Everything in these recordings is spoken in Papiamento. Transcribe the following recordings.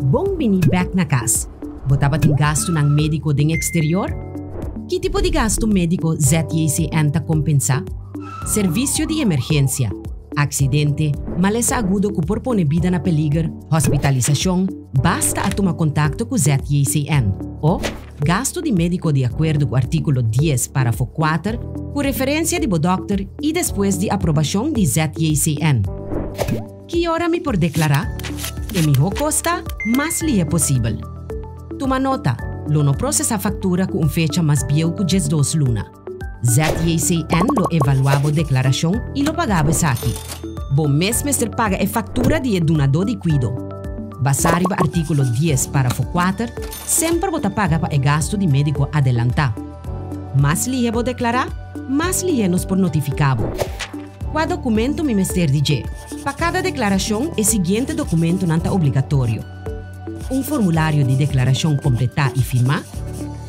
Bon bini bèk na kas. Bo tabatin gastunan médiko den eksterior? Ki tipo di gastu médiko ZJCN ta kompensá? Servisio di emergensia, aksidente, malesa agudo ku por pone bida na peliger, hospitalisashon, basta a tuma kontakto ku ZJCN. O, gastu di médiko di akuerdo ku artíkulo dies, párafo kuater, ku referensia di bo dòkter i despues di aprobashon di ZJCN. Ki ora mi por deklará? E mihó kos ta mas lihé posibel. Tuma nota, lo no prosesá faktura ku un fecha mas bieu ku 12 luna. ZJCN lo evaluá bo deklarashon i lo paga bo esaki. Bo mes mester paga e faktura di e dunadó di kuido. Basá riba artíkulo dies, párafo kuater, semper bo ta paga pa e gastu di médiko adelantá. Mas lihé bo deklará, mas lihé nos por notifiká bo. Kua dokumento mi mester di dje? Pa kada deklarashon e siguiente dokumentonan ta obligatorio, un formulario di deklarashon kompletá i firmá,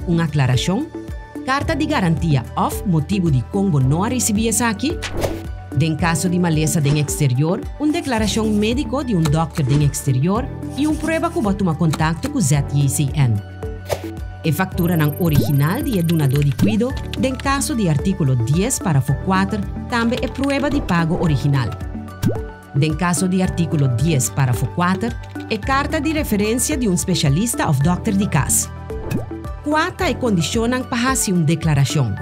un aklarashon, karta di garantia òf motibu di kon bo no a risibí esaki, den kaso di malesa den eksterior, un deklarashon médiko di un dòkter den eksterior i un prueba ku bo a tuma kontakto ku ZJCN. E fakturanan original di e dunadó di kuido, den kaso di artíkulo dies párafo kuater, tambe e prueba di pago original. Den kaso di artíkulo dies párafo kuater, e karta di referensia di un spesialista òf dòkter di kas. Kua ta e kondishonnan pa hasi un deklarashon?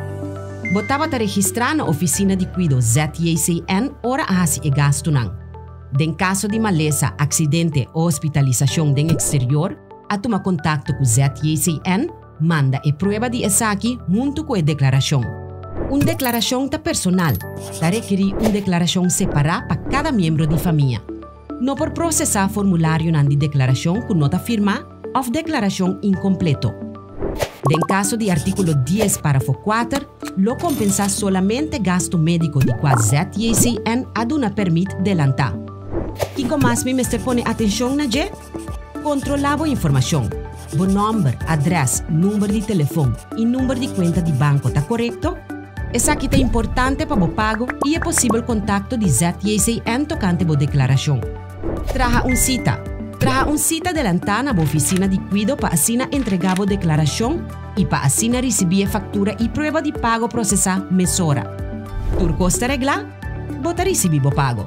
Bo tabata registrá na ofisina di kuido ZJCN ora a hasi e gastunan. Den kaso di malesa, aksidente o hospitalisashon den eksterior, a tuma kontakto ku ZJCN, manda e prueba di esaki huntu ku e deklarashon. Un deklarashon ta personal, ta rekerí un deklarashon separá pa kada miembro di famia. No por prosesá formularionan di deklarashon ku no ta firmá òf deklarashon inkompleto. Den kaso di artíkulo dies párafo kuater, lo kompensá solamente gastu médiko di kua ZJCN a duna pèrmit delantá. Kiko mas mi mester pone atenshon na dje? Kontrolá bo informashon. Bo nòmber, adrès, number di telefon i number di kuenta di banko ta korekto? Esaki ta importante pa bo pago i e posibel kontakto di ZJCN tokante bo deklarashon. Traha un sita. Traha un sita delantá na bo ofisina di kuido pa asina entregá bo deklarashon i pa asina risibí e faktura i prueba di pago prosesá mesora. Tur kos ta reglá? Bo ta risibí bo pago.